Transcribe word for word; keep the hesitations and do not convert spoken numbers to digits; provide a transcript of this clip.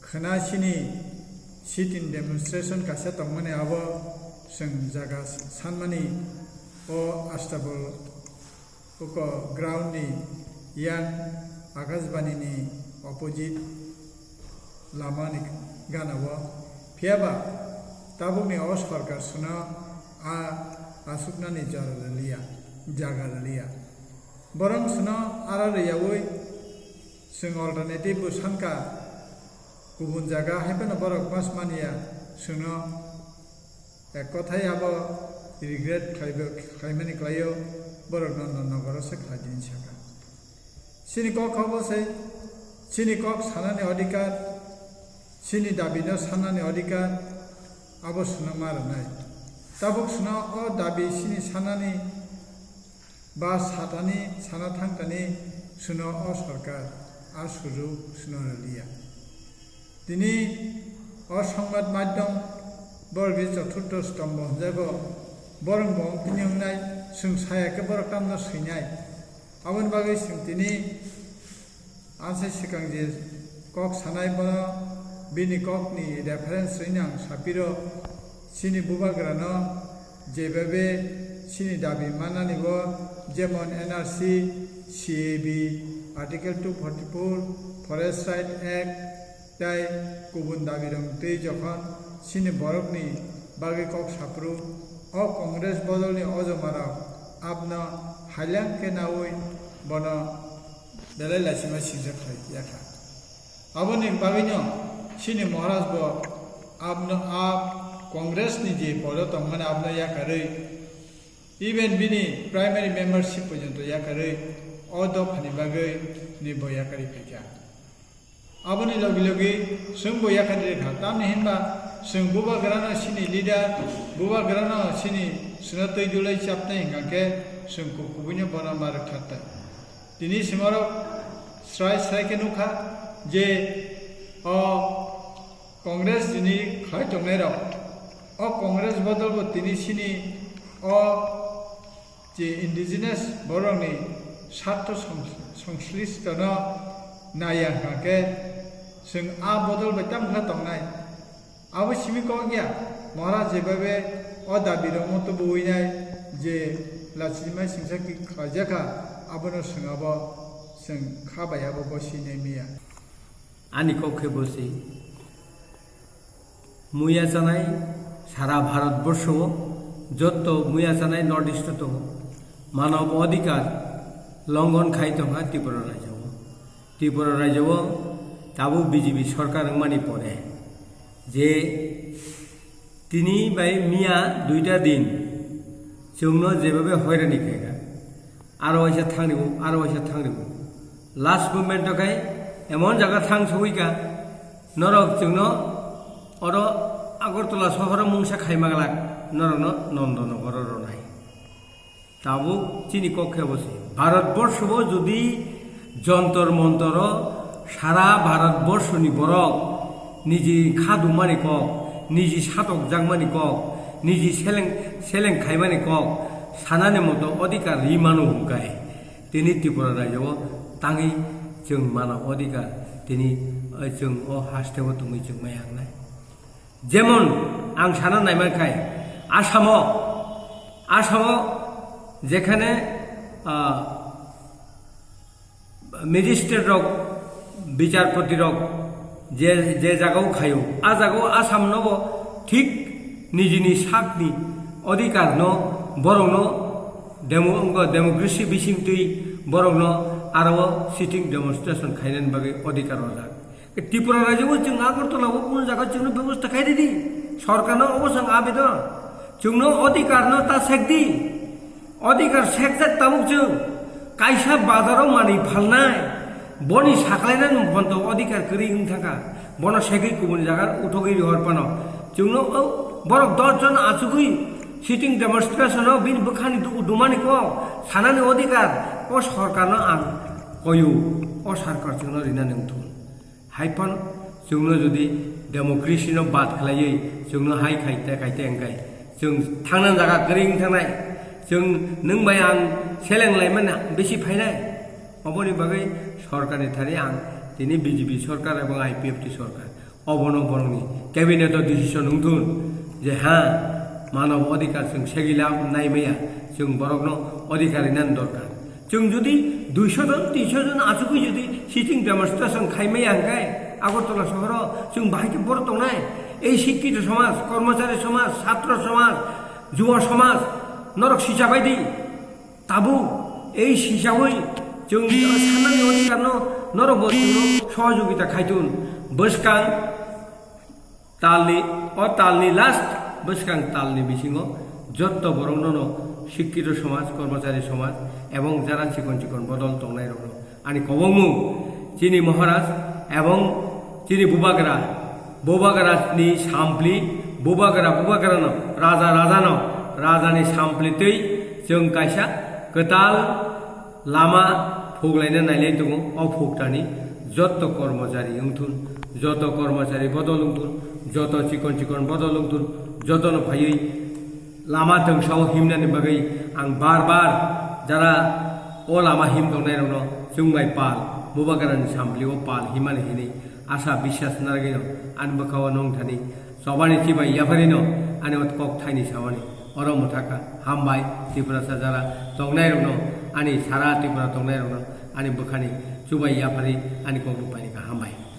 Khwna chini sit-in demonstration kaisa tongmani abo chwng jaga sanmani o Astabal uko ground ni yang Akashbani ni opposite lama ni gana o. Phiya ba tabuk ni o sorkar chwngno a asuknani jora rwliya, jaga rwliya. Borok chwngno aro rwyaui chwng alternative bo sankha kubun jaga, hai phano borok mas manya chwngno ek kothai abo regret khlaibo, khlaimani khlaio, borok no nogoro se khlai di sakha. Chini kok abo se, chini kok sanani odhikar, chini dabi no sanani odhikar, abo chwngno ma rwnai. Tabuk chwngno o dabi chini sanani ba satani sana thangtani chwngno o sorkar a sujuk chwngno rwliya. Tini o songmad maidyom borok je choturtho stombho hwnjago, borok bo wng tini wngnai, chwng saya khe borok tamno swinai. Aboni bagwi chwng tini anse swkang je kok sanai bono bini kokni reference wngwi ang sapiro, chini bubagrano jebebe chini dabi mannani bo, jemon N R C, C A B, Article two forty-four, Forest Right Act, tei kubun dabirok twi jokhon chini borokni bagwi kok saphuru, o Congress bodolni ojomarok abno hailang khe naui bono belai lachima singsa khlai ya kha. Aboni bagwino chini Maharaj bo abno, a Congress ni je podo tongmani abno yakarwi, even bini primary membership porjonto yakarwi o dophani bagwi ni bo yakarwi phaikha. Aboni logi logi chwng bo yakarwi rwkha, tamni hinba chwng bubagrano chini leader, bubagrano chini chwngno twi dulai chapnai hwnkha khe chwng kubuino bono ma rwkha tai. Tini chwng oro srai srai khe nukha je o Congress jini khlai tongnairok, o Congress bodol bo tini chini o je indigenous borokni sartho song-, songslishtono naiya hwnkha khe chwng a bodol bai tamo khe tongnai. Abo simi kok ya, Maharaj jebabe o dabi rokno tubuwi nai je lachima singsa ki khlaijak kha, abono chwng abo chwng kha bai abo bosi nai miya. Ani kok khe bosi. Muya chanai sara Bharat borsho o, jotto muya chanai North East o tongo. Manav odhikar longhon khai tongkha Tripura rajyo o. Tripura rajyo o tabuk B J P sorkar wngmani pore je tini bai miya duita din chwngno jebabe hoirani khaikha, aro waisa thangribo, aro waisa thangribo. Last moment o khai emon jaga thang sogwi kha, norok chwngno oro Agartala sohoro mungsa khai manglak, norokno Nandanagar o rwnai. Tabuk chini kok khe bo se. Bharat borsho bo jodi Jantar Mantar o sara Bharat borsho ni borok niji khadumani kok, niji satokjakmani kok, niji seleng, seleng khaimani kok, sanani moto odhikar ri mano hwnkhe, tini Tripura rajyo o tangwi chwng mano odhikar, tini, eh, chwng o haste o tongwi chwng mai hangnai. Jemon ang sana naiman khai, Asamo, Asamo jekhane, ah, magistrate rok, bichar poti rok je, je jaga o khaio, a jaga o Assam no bo thik nijini sakni odhikar no borok no demo-, democracy bising twi borok no aro o sitting demonstration khainani bagwi odhikar rwjak. Tripura rajyo o chwng Agartala o kunu jaga chwngno bebosta khai ridi. Sorkar no obo chwng abedo. Chwngno odhikar no ta sekdi. Odhikar sekjak tabuk chwng. Kaisa bazar o manwi phalnai. Boni saklainani monto odhikar kwrwi wng thangkha. Bono segwi kubun jaga uthogwi rihor phano. Chwngno o borok dos jon achugwi sitting demonstration o bini bwkhani du-, dumani kok sanani odhikar o sorkar no ang koyu. O sorkar chwngno rinani wngthun. Hai phano chwngno jodi democracy no bad khlaiwi chwngno hai khai te, khai te hwnkhe chwng thangna jaga kwrwi wng thangnai. Chwng nwng bai ang seleng laimani bisi phainai. Oboni bagwi sorkarni thani ang tini B J P sorkar ebong I P F T sorkar Obono borokni cabinet o decision wngthun je ha, manob adhikar chwng segila naimaya, chwng borokno adhikar rinani dorkar. Chwng jodi duisho jon, tinsho jon achugwi jodi sitting demonstration khaimaya hwnkhe Agartala sohoro chwng bahai khe borok tongnai? Ei sikkito somaj, kormochari somaj, chhatro somaj, juwa somaj, norok sichabai di. Tabuk ei sichawi chwng sanani adhikarno norok bo chwngno sohojogita khaitun. Bwskang talni, o talni last bwskang talni bisingo jotto borokno no sikkito somaj, kormochari somaj ebong jara chikon chikon bodol tongnairokno ani kobongmung chini Maharaj ebong chini Bubagra, Bubagrani sampli, Bubagra, Bubagrano, Raja, Rajano, Rajani sampli twi chwng kaisa kwtal lama phuglaina nailai tongo. O phugtani jotto kormochari wngthun, jotto kormochari bodol wngthun, jotto chikon chikon bodol wngthun, jotono phaiwi lama tungsao himnani bagwi ang bar bar jara o lama him tongnairokno chwngbai pal, Bubagrani samplio pal himani hinwi asa biswas narwgwino ani bwkhao nongthani chobani chibai yapharino ani o kok thaini sawani. Oro mwthakha hambai Tiprasa jara tongnairokno, ani sara Tripura tongnairokno ani bwkhani chubai yaphari ani kokno pairikha, hambai.